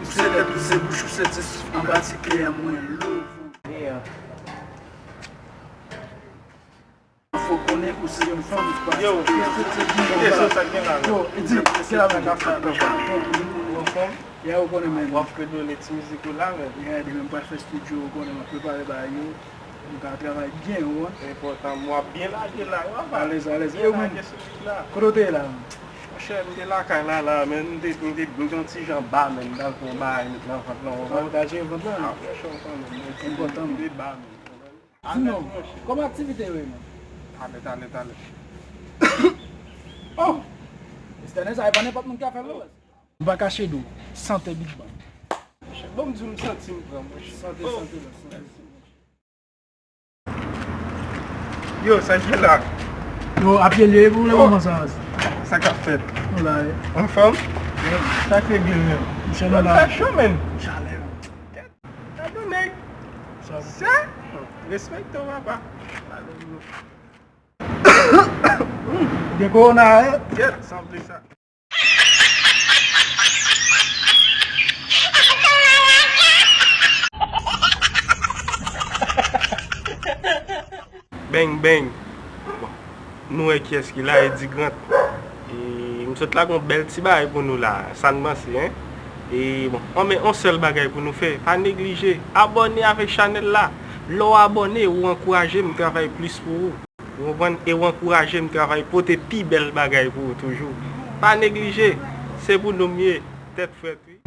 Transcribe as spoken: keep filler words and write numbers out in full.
Ou se tèt, ou se bouch, ou se ti souf anba ti kè a mwen love ou. Fò konnen ou se yon fanm. Yo, kite sou sa gen la. Yo, e di, se la menm. Ou anfòm? Ya, ou konnen, men. W ap fè do le ti mizik ou la, men. Ya, demen m pral fè studio, ou konnen, m ap prepare bagay yo. M ka travay byen, ou wè. Enpòtan, m w ap byen lage la, w ap alèz, alèz. E ou menm? Kote w te ye la? Monchè, m te lakay la, la, men m te, m te, m te yon ti jan ba, men m t al pran bagay met nan vant lan, ou konprann? Ah, ou t al jere vant lan? Ah, monchè, ou konprann, men m te, m te ba, men. Di non, kòman aktivite yo ye, man? Talè, talè, talè. Oh! Estènè sa, e pa nenpòt moun ki ap fè l, non. M pa kache di w, sante Big Bang. Bon, m di w, m santi m pran, monchè. Sante, sante, sante. Yo, sa k gen la? Yo, apye lye pou le moman sa. Sa k ap fèt? Nou la, wi. Anfòm? Sa k regle menm? Misye nou la. Fè cho, menn. Chalè. Gade nèg. Sa. Respekte w, papa. Ou gen kowona, wi? Yèt, sanble sa. Bang, bang. Bon, nou wè kiyès ki la, Eddy Grant. E, m sot lage yon bèl ti bagay pou nou la. Sa n panse, en? E, bon, anben, yon sèl bagay pou nou fè. Pa neglije. Abòne avèk chanèl la. Lè w abòne, ou ankouraje m travay plis pou ou. Ou konprann? E w ankouraje m travay pote pi bèl bagay pou ou toujou. Pa neglije. Se pou nou m ye. Tèt frèt, wi.